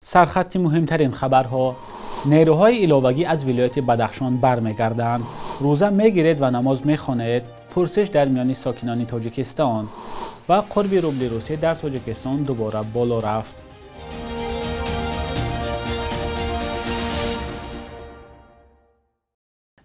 Сархати муҳимтарин хабарҳо. Нерӯҳои иловагӣ аз вилояти Бадахшон бармегарданд. Рӯза мегиред ва намоз мехонед. Пурсиш дар миёни сокинони Тоҷикистон. Ва қурби рубли Русия дар Тоҷикистон дубора боло рафт.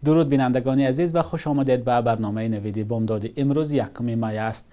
Дуруд бинандагони азиз ва хуш омадед ба барномаи навиди бомдоди. Имрӯз 1 май аст.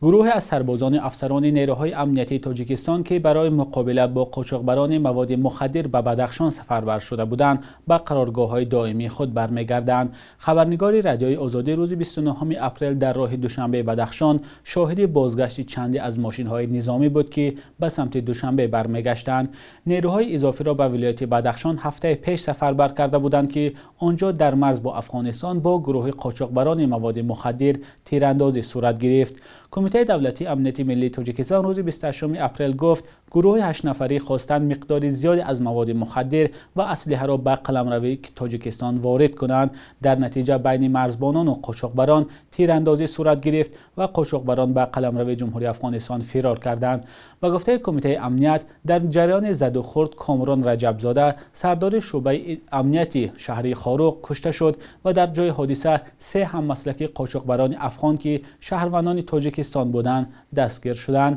Гурӯҳе аз сарбозони афсарони нерӯҳои амниятии Тоҷикистон, ки барои муқобила бо қочоқбарони маводи мухаддир ба Бадахшон сафарбар шуда буданд, ба қароргоҳҳои доимии худ бармегарданд. Хабарнигори Радиои Озодӣ рӯзи 29 апрел дар роҳи Душанбе Бадахшон шоҳиди бозгашти чанде аз мошинҳои низомӣ буд, ки ба самти Душанбе бармегаштанд. Нерӯҳои изофиро ба вилояти Бадахшон ҳафтаи пеш сафарбар карда буданд, ки онҷо дар марз бо Афғонистон бо гурӯҳи қочоқбарони маводи мухаддир тирандозӣ сурат гирифт. Кумитаи давлатии амнияти миллии Тоҷикистон рӯзи 28 апрел гуфт, гурӯҳи 8 нафарӣ хостанд миқдори зиёде аз маводи мухаддир ва аслиҳаро ба қаламрави Тоҷикистон ворид кунанд. Дар натиҷа байни марзбонон ва қочоқбарон тирандозӣ сурат гирифт ва қочоқбарон ба қаламрави Ҷумҳурии Афғонистон фирор карданд. Ба гуфтаи Кумитаи амният, дар ҷараёни задухӯрд Комрон Раҷабзода, сардори шӯъбаи амнияти шаҳри Хоруғ, кушта шуд ва дар ҷои ҳодиса 3 ҳаммаслаки қочоқбарони афғон, ки шаҳрвандони Тоҷикистон буданд, дастгир шуданд.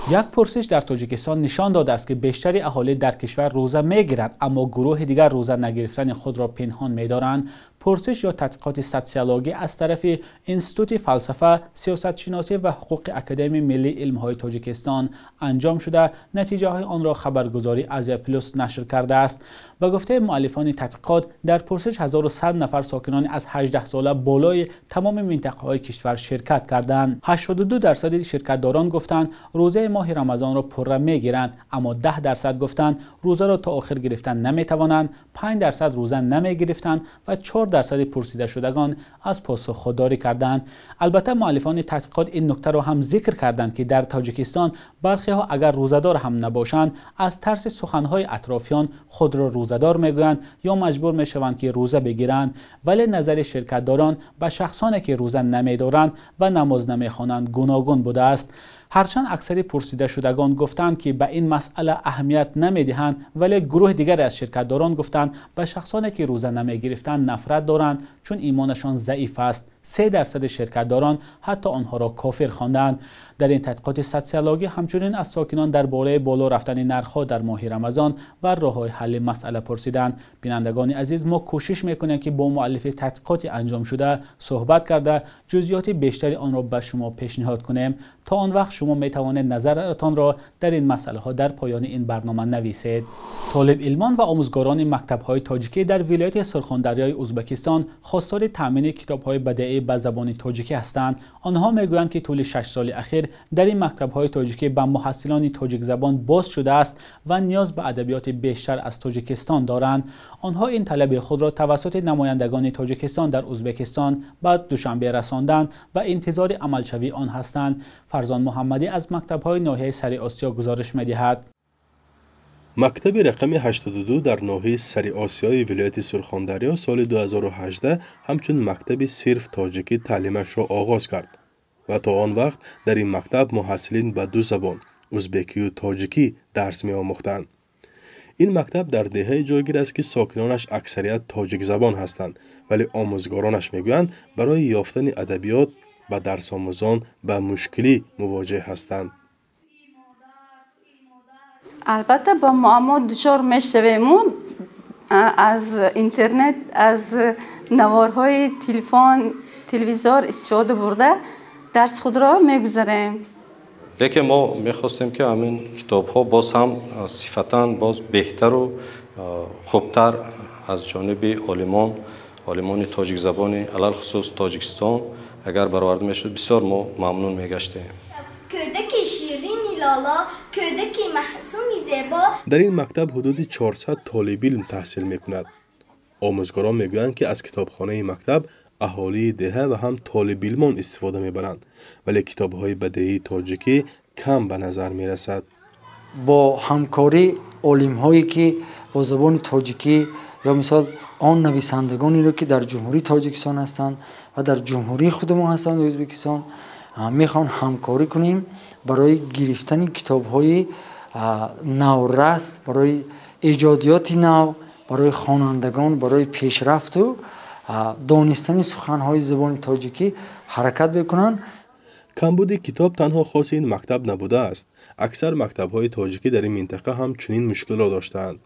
Як пурсиш дар Тоҷикистон нишон додааст, ки бештари аҳолӣ дар кишвар рӯза мегиранд, аммо гурӯҳи дигар рӯза нагирифтани худро пинҳон медоранд. Пурсиш ё тадқиқоти социологӣ аз тарафи Институти фалсафа, сиёсатшиносӣ ва ҳуқуқи Академияи миллии илмҳои Тоҷикистон анҷом шуда, натиҷаҳои онро хабаргузорӣ Азия Плюс нашр кардааст. Ба гуфтаи муаллифони тадқиқот, дар пурсиш 1100 нафар сокинони аз 18 сола болои тамоми минтақаҳои кишвар ширкат карданд. 82% ширкатдорон гуфтанд рӯзаи моҳи Рамазонро пурра мегиранд, аммо 10% гуфтанд рӯзаро то охир гирифтан наметавонанд, 5% рӯза намегирифтанд ва 4% пурсидашудагон аз посух худдорӣ карданд. Албатта муаллифони тадқиқот ин нуктаро ҳам зикр карданд, ки дар Тоҷикистон бархиҳо агар рӯзадор ҳам набошанд, аз тарси суханҳои атрофиён худро рӯзадор мегӯянд ё маҷбур мешаванд, ки рӯза бигиранд. Вале назари ширкатдорон ба шахсоне, ки рӯза намедоранд ва намоз намехонанд, гуногун будааст. Ҳарчанд аксари пурсидашудагон гуфтанд, ки ба ин масъала аҳамият намедиҳанд, вале гурӯҳи дигаре аз ширкатдорон гуфтанд ба шахсоне, ки рӯза намегирифтанд, нафрат доранд, чун имонашон заиф аст. 3% ширкатдорон ҳатто онҳоро кофир хонданд. Дар ин тадқиқоти социологӣ ҳамчунин аз сокинон дар бораи боло рафтани нархҳо дар моҳи Рамазон ва роҳҳои ҳалли масъала пурсиданд. Бинандагони азиз, мо кӯшиш мекунем, ки бо муаллифи тадқиқоти анҷомшуда суҳбат карда, ҷузъиёти бештари онро ба шумо пешниҳод кунем. То он вақт шумо метавонед назаратонро дар ин масъалаҳо дар поёни ин барнома нависед. Толибилмон ва омӯзгорони мактабҳои тоҷикӣ дар вилояти Сурхондарёи Ӯзбекистон хостори таъмини китобҳои бадеӣ ба забони тоҷикӣ ҳастанд. Онҳо мегӯянд, ки тӯли 6 соли ахир дар ин мактабҳои тоҷикӣ ба муҳассилони тоҷикзабон боз шудааст ва ниёз ба адабиёти бештар аз Тоҷикистон доранд. Онҳо ин талаби худро тавассути намояндагони Тоҷикистон дар Ӯзбекистон ба Душанбе расонданд ва интизори амалшавии он ҳастанд. Фарзон Муҳаммадӣ аз мактабҳои ноҳияи Сари Осиё гузориш медиҳад. Мактаби рақами 82 дар ноҳияи Сари Осиёи вилояти Сурхондарё соли 2018 ҳамчун мактаби сирф тоҷикӣ таълимашро оғоз кард ва то он вақт дар ин мактаб муҳассилин ба ду забон ӯзбекию тоҷикӣ дарс меомӯхтанд. Ин мактаб дар деҳае ҷойгир аст, ки сокинонаш аксарият тоҷикзабон ҳастанд, вале омӯзгоронаш мегӯянд барои ёфтани адабиёт ба дарсомӯзон ба мушкилӣ мувоҷеҳ ҳастанд. Албатта ба муаммо дучор мешавем. Аз интернет, аз наворҳои телефон, телевизор истифода бурда дарс худро мегузарем. Лекин мо мехостем, ки ҳамин китобҳо боз ҳам сифатан боз беҳтару хубтар аз ҷониби олимон, олимони тоҷикзабони алалхусус Тоҷикистон агар бароварда мешуд, бисёр мо мамнун мегаштем. Кӯдаки ширини лола, кӯдаки маҳсуми зебо. Дар ин мактаб ҳудуди 400 толибилм таҳсил мекунад. Омӯзгорон мегӯянд, ки аз китобхонаи мактаб аҳолии деҳа ва ҳам толибилмон истифода мебаранд, вале китобҳои бадеии тоҷикӣ кам ба назар мерасад. Бо ҳамкорӣ олимҳое, ки бо забони тоҷикӣ ё мисол он нависандагонеро, ки дар Ҷумҳурии Тоҷикистон ҳастанд ва дар ҷумҳурии худамон ҳастанд, Ӯзбекистон, мехоҳанд ҳамкорӣ кунем барои гирифтани китобҳои Наврас, барои эҷодиёти нав, барои хонандагон, барои пешрафту донистани суханҳои забони тоҷикӣ ҳаракат мекунанд. Камбуди китоб танҳо хоси ин мактаб набудааст. Аксар мактабҳои тоҷикӣ дар ин минтақа ҳам чунин мушкилро доштаанд.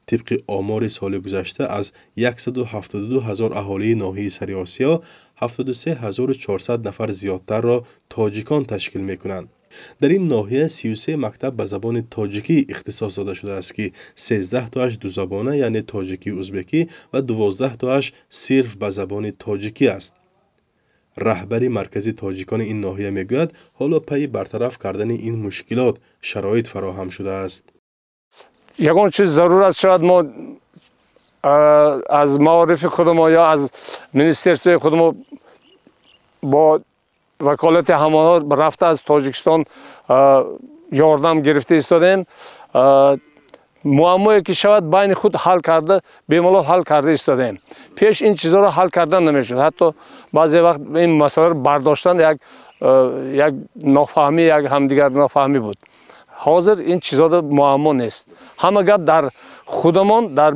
Тибқи омори соли гузашта аз 172 ҳазор аҳолии ноҳияи Сариосиё 73 400 нафар зиёдтарро тоҷикон ташкил мекунанд. Дар ин ноҳия 33 мактаб ба забони тоҷикӣ ихтисос дода шудааст, ки 13 тоаш дузабона, яъне тоҷикию узбекӣ, ва 12 тоаш сирф ба забони тоҷикӣ аст. Раҳбари маркази тоҷикони ин ноҳия мегӯяд, ҳоло пайи бартараф кардани ин мушкилот шароит фароҳам шудааст. Ягон чиз зарурат шавад, мо аз маорифи худамо ё аз министерствои худамо бо ваколати ҳамонҳо рафта аз Тоҷикистон ёрдам гирифта истодаем. Муаммое ки шавад, байни худ ҳал карда, бемалол ҳал карда истодаем. Пеш ин чизҳоро ҳал кардан намешуд. Ҳатто баъзе вақт ин масъаларо бардоштан як нофаҳмӣ, як ҳамдигар нофаҳмӣ буд. Ҳозир ин чизҳода муаммо нест. Ҳама гап дар худамон, дар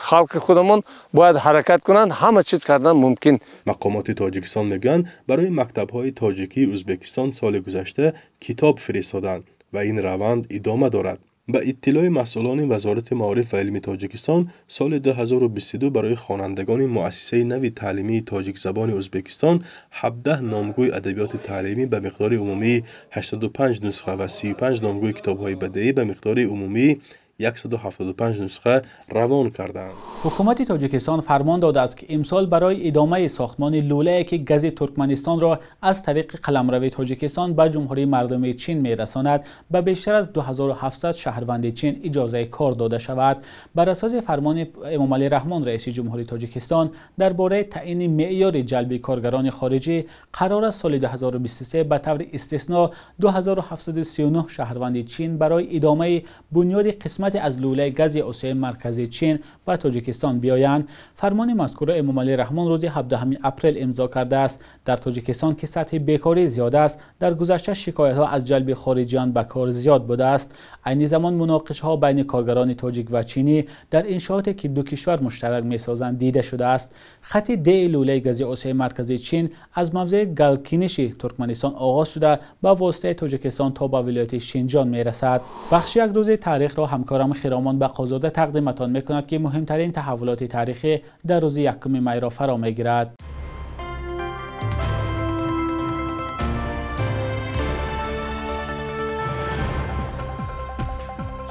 халқи худамон бояд ҳаракат кунанд, ҳама чиз кардан мумкин. Мақомоти Тоҷикистон мегӯянд, барои мактабҳои тоҷикии Ӯзбекистон соли гузашта китоб фиристоданд ва ин раванд идома дорад. Ба иттилои масъулони Вазорати маориф ва илми Тоҷикистон, соли 2022 барои хонандагони муассисаи нави таълимии тоҷикзабони Ӯзбекистон 17 номгӯи адабиёти таълимӣ ба миқдори умумии 85 нусха ва 35 номгӯи китобҳои бадеӣ ба миқдори умумии 175 нусха равон карданд. Ҳукумати Тоҷикистон фармон додааст, ки имсол барои идомаи сохтмони лӯлае, ки гази Туркманистонро аз тариқи қаламрави Тоҷикистон ба Ҷумҳурии Мардумии Чин мерасонад, ба бештар аз 2700 шаҳрванди Чин иҷозаи кор дода шавад. Бар асоси фармони Эмомалӣ Раҳмон, раиси ҷумҳури Тоҷикистон, дар бораи таъини меъёри ҷалби коргарони хориҷӣ қарор аст соли 2023 ба таври истисно 2739 шаҳрванди Чин барои идомаи бунёди қисмати аз лӯлаи гази Осиёи Марказии Чин ба Тоҷикистон биёянд. Фармони мазкурро Эмомалӣ Раҳмон рӯзи 17 апрел имзо кардааст. Дар Тоҷикистон, ки сатҳи бекорӣ зиёд аст, дар гузашта шикоятҳо аз ҷалби хориҷиён ба кор зиёд будааст. Айни замон муноқишаҳо байни коргарони тоҷик ва чинӣ дар иншооте, ки ду кишвар муштарак месозанд, дида шудааст. Хати Д лӯлаи гази Осиёи Марказии Чин аз мавзеи Галкиниши Туркманистон оғоз шуда, ба воситаи Тоҷикистон то ба вилояти Шинҷон мерасад. Бахши як рӯзи таърихро ҳамкорам Хиромон Бақозода тақдиматон мекунад, ки муҳимтарин таҳаввулоти таърихӣ дар рӯзи 1 майро фаро мегирад.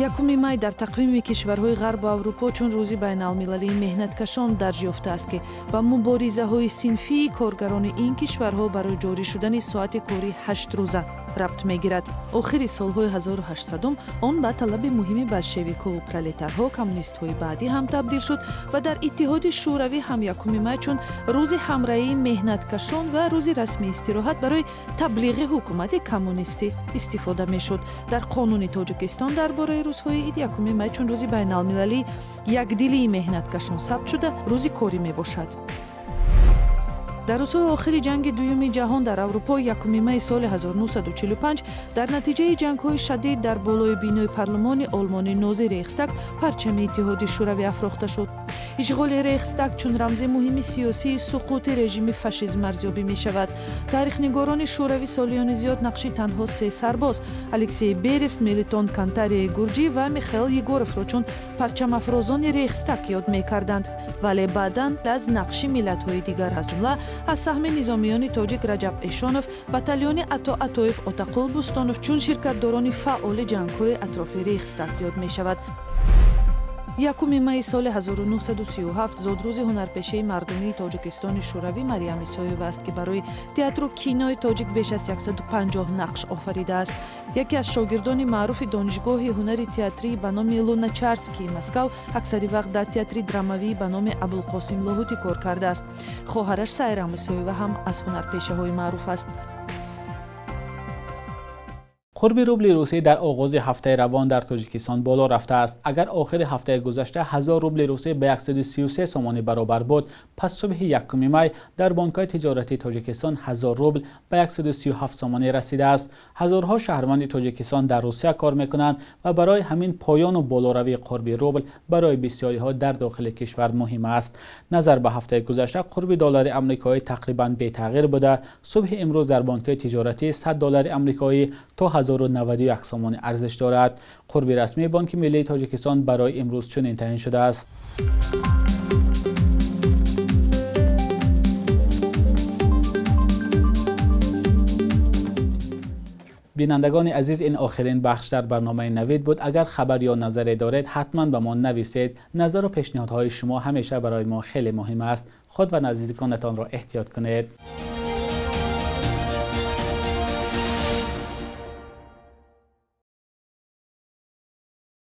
Якуми май дар тақвими кишварҳои Ғарбу Аврупо чун рӯзи байналмилалии меҳнаткашон дарҷ ёфтааст, ки ба муборизаҳои синфии коргарони ин кишварҳо барои ҷорӣ шудани соати кори 8 рӯза рабт мегирад. Охири солҳои 1800 он ба талаби муҳими болшевикҳову пролетарҳо, коммунистҳои баъдӣ ҳам табдил шуд ва дар Иттиҳоди Шӯравӣ ҳам 1 май чун рӯзи ҳамраии меҳнаткашон ва рӯзи расмии истироҳат барои таблиғи ҳукумати коммунистӣ истифода мешуд. Дар қонуни Тоҷикистон дар бораи рӯзҳои ид 1 май чун рӯзи байналмилалии якдилии меҳнаткашон сабт шуда, рӯзи корӣ мебошад. Дар рӯзҳои охири ҷанги дуюми ҷаҳон дар Аврупо 1 майи соли 1945 дар натиҷаи ҷангҳои шадид дар болои бинои парлумони Олмони нозӣ Рейхстаг парчами Иттиҳоди Шӯравӣ афрохта шуд. Ишғоли Рейхстаг чун рамзи муҳими сиёсии суқути режими фашизм арзёбӣ мешавад. Таърихнигорони шӯравӣ солиёни зиёд нақши танҳо се сарбоз, Алексей Берест, Мелитон Кантарияи гурҷӣ ва Михаил Егоровро чун парчамафрозони Рейхстаг ёд мекарданд, вале баъдан аз нақши миллатҳои дигар, аз ҷумла аз саҳми низомиёни тоҷик Раҷаб Эшонов, батальони Ато Атоев, Отақул Бустонов чун ширкатдорони фаъоли ҷангҳои атрофи Рейхстаг ёд мешавад. 1 майи соли 1937 зодрӯзи ҳунарпешаи мардумии Тоҷикистони Шӯравӣ Мариям Исоева аст, ки барои театру кинои тоҷик беш аз 150 нақш офаридааст. Яке аз шогирдони маъруфи Донишгоҳи ҳунари театрии ба номи Луначарскии Москав, аксари вақт дар театри драмавии ба номи Абулқосим Лоҳутӣ кор кардааст. Хоҳараш Сайрам Исоева ҳам аз ҳунарпешаҳои маъруф аст. Қурби рубли русӣ дар оғози ҳафтаи равон дар Тоҷикистон боло рафтааст. Агар охири ҳафтаи гузашта 1000 рубли русӣ ба 133 сомонӣ баробар буд, пас субҳи 1 май дар бонкҳои тиҷоратии Тоҷикистон 1000 рубл ба 137 сомонӣ расидааст. Ҳазорҳо шаҳрванди Тоҷикистон дар Русия кор мекунанд ва барои ҳамин поёну болоравии қурби рубл барои бисёриҳо дар дохили кишвар муҳим аст. Назар ба ҳафтаи гузашта қурби доллари амрикоӣ тақрибан бетағйир буда, субҳи имрӯз дар бонкҳои тиҷоратӣ 100 доллари амрикоӣ то 1091 сомонӣ арзиш дорад. Қурби расмии Бонки Миллии Тоҷикистон барои имрӯз чунин таъин шудааст. Бинандагони азиз, ин охирин бахш дар барномаи Навид буд. Агар хабар ё назаре доред, ҳатман ба мо нависед. Назар ва пешниҳодҳои шумо ҳамеша барои мо хеле муҳим аст. Худ ва наздиконатонро эҳтиёт кунед.